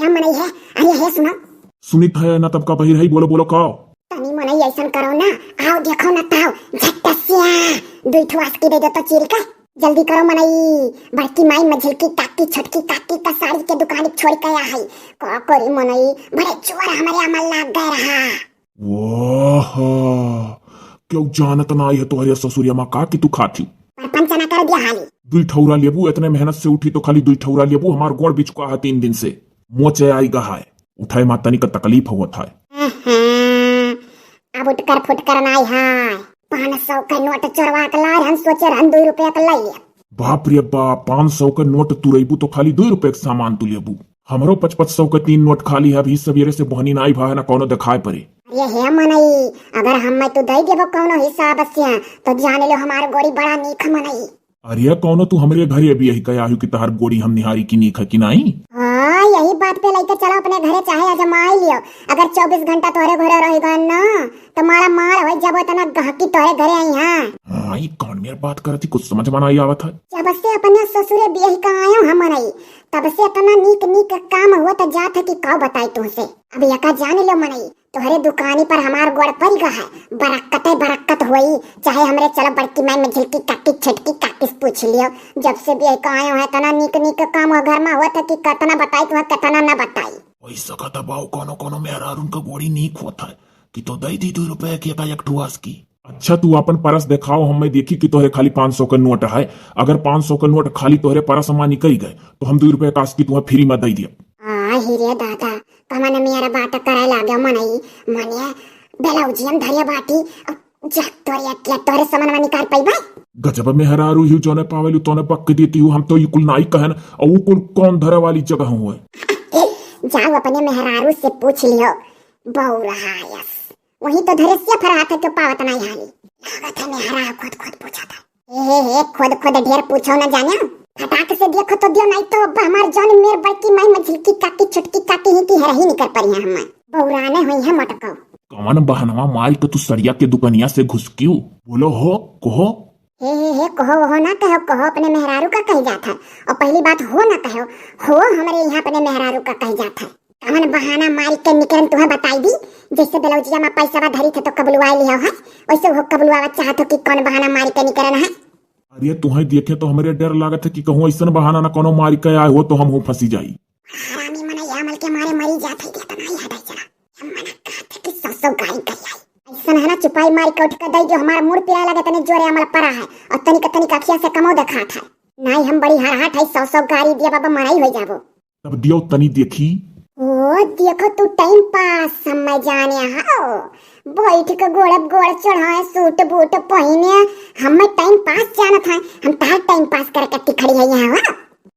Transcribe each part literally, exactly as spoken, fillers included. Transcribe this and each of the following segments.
हम मनई है, अरे हे सुनो। सुनित है ना, तब का बहिर है, बोलो, बोलो का? तनी मनई ऐसन करो ना, आओ देखो ना ताओ, झट्ट से आ, दुई ठो आस्की दे दो तो चीर के। जल्दी करो मनई, बड़की माई, मझिलकी काकी, छोटकी काकी का साड़ी के दुकान छोड़ के आ है। का करी मनई, बड़े चोर हमरे अमल लाग गए रहा। वाह, क्यों जानत ना आई है तोहरे ससुरिया माँ का कि तू खाती। परपंच ना कर दिया हाली। दुई ठौरा लेबू, इतने मेहनत से उठी तो खाली दुई ठौरा लेबू, हमार गोड़ बिचुका है तीन दिन से, मोचे आई गा है, उठाए माँ तनिक तकलीफ होत है। अहं, अब उठकर फुटकर नाई है। पाँच सौ के नोट चोरवा के लाए रहन, सोचे रहन दुई रुपया के लाई ले। बाप रे बाप, पाँच सौ के नोट तू रईबू तो खाली दुई रुपया के सामान तू लेबू। हमरो पच पच सौ के तीन नोट खाली है, अभी सवेरे से बहनी नाई भा है ना कौनो देखाए परे। अरे हे मनई, अगर हम मैं तू दई देबो कौनो हिसाब से, तो जान लो हमार गोड़ी बड़ा नीक है मनई। अरे कौनो तू हमरे घरे अभी यही कया आयु कि तहार गोड़ी हम निहारी की नीक है कि नाई? हाँ, यही बात पे लेके चलो अपने घरे, चाहे आजमाई लियो। अगर चउबीस घंटा तोहरे घरे रह गए ना, तो मारा मार हो जब इतना गहकी तोहरे घरे आई है। हाँ, ई कौन मेर बात करत ही, कुछ समझ में नाई आवत है। जब से अपने ससुरे बियाह का आयो हम मनई, तब से इतना नीक नीक काम हुआ तो जात है कि का बताई तुमसे। अब यका जान लो मनई, तोहरे दुकानी पर हमार गोड़ पड़ गा है, बरक्कते बरक्कत होई। चाहे हमरे चलो बड़की माई, मझिलकी काकी, छोटकी काकी से पूछ लियो। जब से बियाह का आयो है, इतना नीक नीक काम हुआ घर में हुआ था कि कितना बताई तुम्हें, कितना ना बताई। वही सकत है बाऊ, कोनो कोनो मेहरारून का गोड़ी नीक होत है कि तो दई दी दुई रुपया की एका एक ठो आस्की। अच्छा, तू अपन परस देखाओ, हम मैं देखी कि तोहरे खाली पाँच सौ के नोट है। अगर पाँच सौ के नोट खाली तोहरे परस में निकल गए, तो हम दुई रुपया का आस्की तुम्हें फ्री में दई दिया। आ, ही रे दादा, कमन मेरा बात करे लागे मनई, मने ब्लाउजिया में धरे बाटी, अब जा तोरे अटिया तोरे समन में निकाल पइबे। गजब मेहरारू ही, जौने पावेलू तौने बक देती हूँ, हम तो ई कुल नाई कहन, और वो कुल कौन धरे वाली जगह हुए? जाओ अपने मेहरारू से पूछ लियो, बौरायस। वही तो धरे से फरहात है, क्यों पावत नाई हाली। लागत है मेहरा खुद खुद पूछा था। ए हे हे, खुद खुद ढेर पूछो न जाने। फटाक से देखो तो दियो, नाई तो अब हमार जौन मेर बड़की माई, मझिलकी काकी, छोटकी काकी ही की हरही निकर पड़ी है हमें। बौराने हुई है मटको। कवन बहनवा मारी के तू सड़िया के दुकनिया से घुसकियो? बोलो हो, कहो। हे हे हे, कहो हो ना कहो, कहो अपने मेहरारू का कही जात है। और पहली बात हो ना कहो, हो हमरे यहाँ अपने मेहरारू का कही जात है। कवन बहाना मारी के निकरन तुहे बताई दी, जैसे ब्लाउजिया में पैसा धरी थे तो कबलुआ लिया है, वैसे वो कबलुआ चाहत हो कि कौन बहाना मारी के निकरन है। अरे तुहे देखे तो हमरे डर लागत है कि कहूँ ऐसन बहाना ना कोनो मारी के आए हो तो हम हो फंसी जाई। हरामी मनई अमल के मारे मरी जात है, देता नहीं है चला। हम मना कहत है कि सौ सौ गारी कर आई। ऐसन है ना, चुपाई मारी के उठ के दई दियो, हमार मूड़ पिराए लगे तने जोरे अमल परा है, और तनिक तनिक अखिया से कमो देखात है। नाई हम बड़ी हरहट है, सौ सौ गारी दिया बाबा मराई हो जाबो। तब दियो तनी देखी। ओ, देखो तू टाइम पास हम मैं जाने हो। बैठ के गोड़ पे गोड़ चढ़ाए, सूट बूट पहिने, हम मैं टाइम पास जानत है। हम तार टाइम पास करके टिखड़ी है यहाँ हो।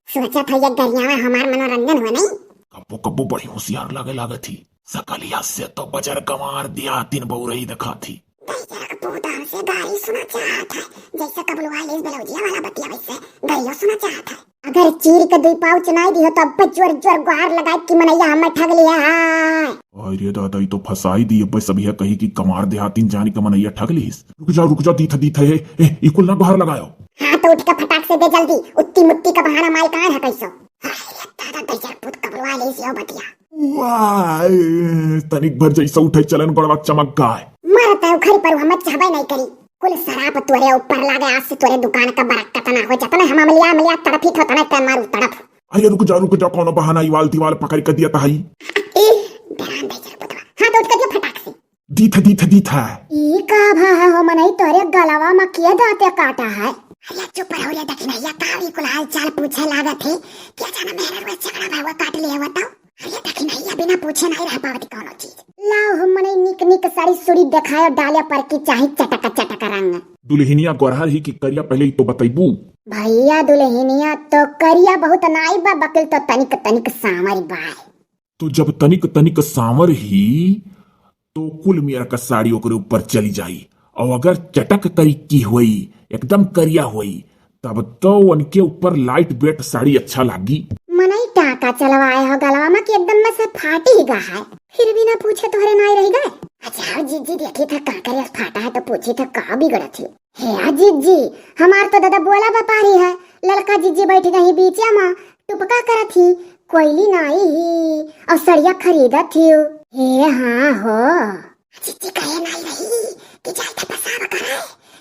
सोचत है ये गरिया में हमार मनोरंजन हो नहीं। कब्बो कब्बो बड़ी होशियार लगे लागत ही। सकलिया से तो बजर गंवार दिया, तीन बउरई दिखात ही। गैया के पूत हमसे गारी सुना चाहत है, जैसे कबलुआ लेस ब्लाउजिया वाला बतिया वैसे गारियो सुना चाहत है। अगर चीर के दुई पाँव चुनाई दियो तो अब जोर जोर गुहार लगाए कि मनैया हमें ठग लिया है। अरे दादा, ई तो फंसाई दी। अब सब यह कही कि कमार देहातीन जानी का मनैया ठग लिहिस। रुक जाओ, रुक जाओ, दीथा, दीथा, ए, ए, ई कुल ना गुहार लगायो। हाँ, तो उठ के फटाक से दे जल्दी, उत्ती मुत्ती का बहाना माई कहाँ है कैसो। अरे दादा, गैया के पूत कबलुआ लेस यो बतिया। वाह, तनिक भर जैसा उठे चलन गोड़वा चमक गाय। मरत है उखड़ी पर हम चाहबे नहीं करी। कुल शराब तोरे ऊपर लागे, आज से तोरे दुकान का बरकत ना हो। जतना हम अमलिया, अमलिया तड़फी थो, तना ते मारू तड़फ। अरे रुक जा, रुक जा, कोनो बहाना इवाल दीवाल पकड़ के दिया तहाई। ए, बेरान दे जर पुतवा। हाँ, तो उठ के दियो फटाक से। दीथा, दीथा, दीथा। ई का भा है हो मनई, तोरे गलवा में के दांते काटा है? अरे चुप रहो रे दखिनैया, का ई कुल हाल चाल पूछे लागत है? क्या जाना मेहरा रुआ झगड़ा भाई काट लिए बताओ। अरे दखिनैया बिना पूछे नहीं रह पावत कोनो चीज। लाओ हम मनई निक निक साड़ी सुड़ी देखायो, डाले पर की चाही चटक चटक रंग। दुल्हनिया गोरहर ही कि करिया, पहले ही तो बतैबू। भैया दुल्हनिया तो करिया बहुत नाई बा, बकिल तो तनिक तनिक सांवर बा। तो जब तनिक तनिक सांवर ही तो कुल मेर का साड़ी ओकरे ऊपर चली जाई। और अगर चटक करी की होई, एकदम करिया होई, तब तो उनके ऊपर लाइट वेट साड़ी अच्छा लागी। मनई टाका चलवाए हो गलवा में कि एकदम में से फाटी ही गा है, फिर भी ना पूछे तोहरे नाई रह गए। अच्छा जीजी देखी था का करे फाटा है तो पूछी था का बिगड़त ही। हे आ जीजी, हमार तो दादा बोला व्यापारी है, ललका जीजी बैठ गई बीचे में, टुपका करत ही, कोयली नाई ही, और सड़िया खरीदत हियो। हे हाँ हो। जिज्जी कहे नाई रही कि जाई त पसाब करे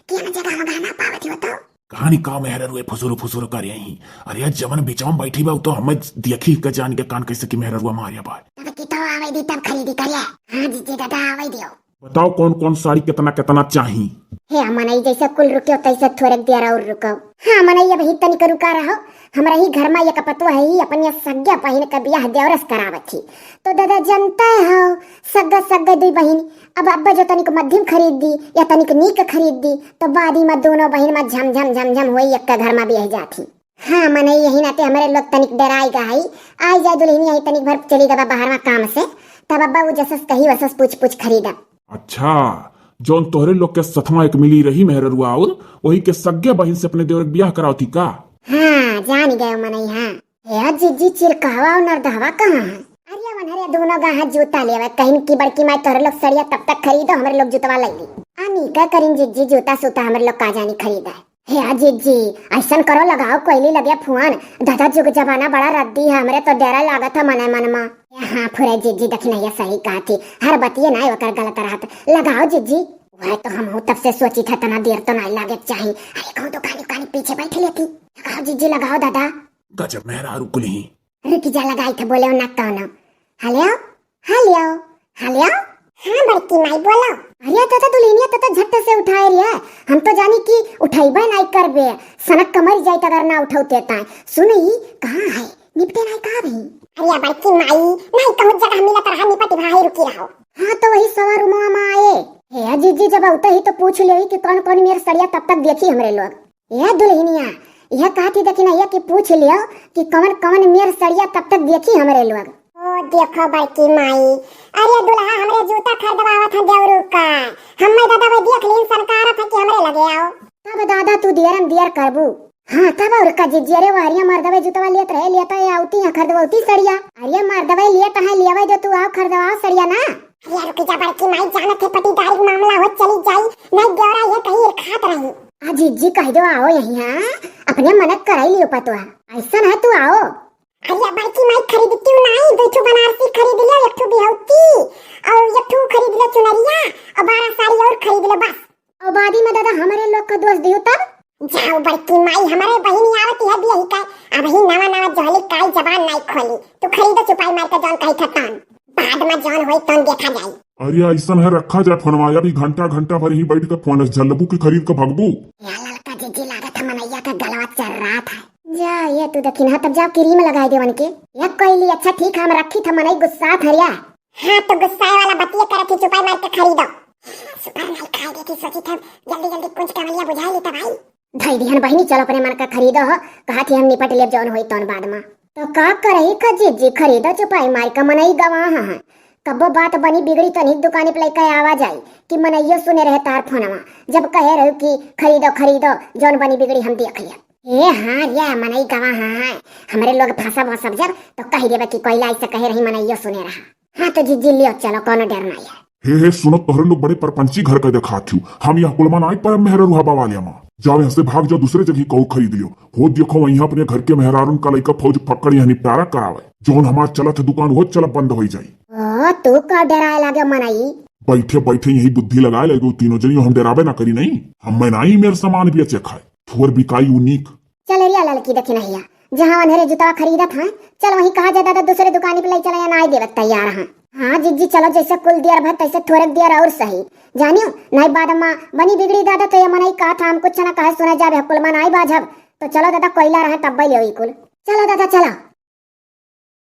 कि हम जगह वगह ना पावत हो तो। कहानी का मेहररुए फुसुरु फुसुरु करे ही। अरे यार, जवन बिचवा में बैठी बा, उ तो हमें देखी के जान के कान कैसे कि मेहररुआ मारिया बा। तब की तो आवे दी, तब खरीदी करे। हाँ जिज्जी दादा, आवे दियो। बताओ कौन कौन साड़ी कितना कितना चाही? हे मनई, जैसे कुल रुक्यो तैसे थोरेक देर और रुको। हाँ मनई, अबही तनिक रुका रहो। हमरा ही घर मा एक पतोह ही अपने सग्गे बहिन का बियाह देवरस करावत ही। तो दादा जानते हो, सग्गा सग्गे दुई बहिन, अब अब्बा जो तनिक मध्यम खरीद दी या तनिक नीक खरीद दी, तो बादी मा दोनों बहिन मा झम झम झम झम होई, एक घर मा बियाह जात ही। हाँ मनई, यही नाते हमरे लोग तनिक डराई गा हई। आई जाए दुल्हनिया ही तनिक भर चली गवा बाहर मा काम से, तब अब्बा वो जसस कही वसस पूछ पूछ खरीदा। अच्छा, जौन तोहरे लोग के सथवा एक मिली रही मेहररुआ और वही के सग्गे बहिन से अपने देवर के बियाह करावती का? हाँ, जान गए मनई, हाँ। हे जिज्जी, चिरकहवा और नरदहवा कहाँ है? अरे वनहरे दोनों गाह जूता लेवे, कहिन की बड़की माई तोहरे लोग सड़िया तब तक खरीदो, हमरे लोग जूतवा लई ली। आ नीका करिन जिज्जी, जूता सूता हमरे लोग का जानी खरीदा। हे जिज्जी, ऐसन करो, लगाओ कोयली लगे फोन। दादा जुग जमाना बड़ा रद्दी है, हमरे तो डरा लागत है मने मन मा। हाँ फुरे जिज्जी, दखिनैया सही कहत ही, हर बतिये ना ओकर गलत रहत। लगाओ जिज्जी। वह तो हमहू तब से सोची था, तना देर तो ना लागे के चाही। अरे कहूँ दुकानी उकानी पीछे बैठ लेती। लगाओ जिज्जी, लगाओ दादा। गजब मेहरारू कुल ही। रुक जा, लगाई थे बोले ना कौनो। हेलो, हेलो, हेलो। हाँ बड़की माई बोलो। अरे दादा दुल्हनिया तो, तो झट से उठाए रिया, हम तो जानी कि उठैबे नाई करबे, सनक कमर जाइत अगर ना उठौते ताय। सुनई, कहाँ है? निपटे नाई का भई? अरे बड़की माई, नाई कहूँ जगह मिलत रहा, निपट भाई रुकी रहो। हाँ तो वही सवा रूमवा मा आए। हे जिज्जी, जब औते ही तो पूछ लेई कि कौन कौन मेर सड़िया तब तक देखी हमरे लोग। ए दुल्हनिया, यह कहती दखिनैया कि पूछ लियो कि कवन कवन मेर सड़िया तब तक देखी हमरे लोग। ओ देखो बड़की माई, अरे दुल्हा हमरे जूता खरीदवावत है देवरू का। हम्मे दादा भाई देख लीन, सनकारत है कि हमरे लगे आओ। तब दादा तू दियरम दियर करबू। हाँ तब और का जिज्जी, अरे वहरिया मर्दवे जूतवा लेत रहे, लेता है आवती है खरीदवती सड़िया। अरे मर्दवे लेत है, लेवे दो तू, आओ खरीदवाओ सड़िया ना। अरे रुक जा बड़की माई, जानत है पटीदारी मामला हो चली जाई, नहीं देवरा ये कहीं इरखात रही। आ जिज्जी कह दो आओ यहीं, हाँ? अपने मनक कराई लियो पतवा। ऐसन है तू आओ। अरे बड़की माई खरीदती हूँ नहीं, दो ठो बनारसी खरीद लियो, एक ठो बिहौती और एक ठो खरीद लियो चुनरिया और बारह साड़ी और खरीद लो बस। और बादी में दादा हमरे लोग का दोष दियो तब? जाओ बड़की माई, हमरे बहिनी आवती है बियही का, अबही नवा नवा जहली काई जबान नाई खोली। तू खरीदो चुपाई मार के जौन कही था तौन, बाद में जौन होई तौन देखा जाई। अरे ऐसन है, रखा जाए फोनवा, अभी घंटा घंटा भर ही बैठ के फोन झल्लबू की खरीद के भगबू। या ललका जिज्जी लागत है मनैया का गलवा चर्रात है। जा ये तू दखिनहा, तब जाओ क्रीम लगाई दे वनके। या कोयली, अच्छा ठीक है, हम रखी था, मनई गुस्सा थरिया। हाँ तो गुस्साए वाला बतिये करत ही, चुपाई मार के खरीदो। सुपर नाई खाए देती, सोची था जल्दी जल्दी कुंज कमलिया बुझाई ली तब आई। धई दिहन बहिनी, चलो अपने मन का खरीदो हो, कहा थी हम निपट लेब जौन होई तौन बाद में। तो का करही का जिज्जी, खरीदो चुपाई मार का, मनई गवाह है। कब्बो बात बनी बिगड़ी तो नहीं दुकानी पे लेके आवा जाई कि मनैयो सुने रहे तार फोनवा, जब कहे रहू कि खरीदो खरीदो, जौन बनी बिगड़ी हम देख लिया। ए हाँ रे, मनई गवाह है, हमरे लोग फंसब वसब जब तो कह देबे कि कोयला ऐसे कहे रही, मनैयो सुने रहा। हाँ तो जिज्जी लियो चलो, कौनो डर नहीं है। हे हे सुनो, तोहरे लोग बड़े परपंची घर का देखात हो, हम यह कुलमा नाई परब मेहररुआ बवालिया मा। जाओ यहाँ से भाग जाओ, दूसरे जगह कहू खरीद लियो। हो देखो वहीं अपने घर के मेहरारून का लइका फौज पकड़ यहाँ निपटारा करावे, जौन हमार चलत है दुकान वो चलब बंद हो जाई। ओ तू का डराए लागे मनई? बैठे बैठे यही बुद्धि लगाए लगे तीनों जनियो, हम डराबे ना करी नहीं, हम मैं नाई मेर सामान बेचे खाए। थोर बिकाई उ नीक। चल रिया ललकी दखिनहिया, जहाँ वनहरे जुतवा खरीदत हैं, चल वहीं कहा जा दादा दूसरे दुकानी पे ले चले या नाई देवत तैयार हैं। हाँ जिज्जी चलो, जैसे कुल दियर भर तैसे थोरेक दियर और सही। जानियो नाई बाद मा बनी बिगड़ी दादा तो ये मनई कहा था हम कुछ ना कहे सुने जाबे कुल मा नाई बाझब। तो चलो दादा कोयला रहे तब ले ई कुल। चलो दादा चलो।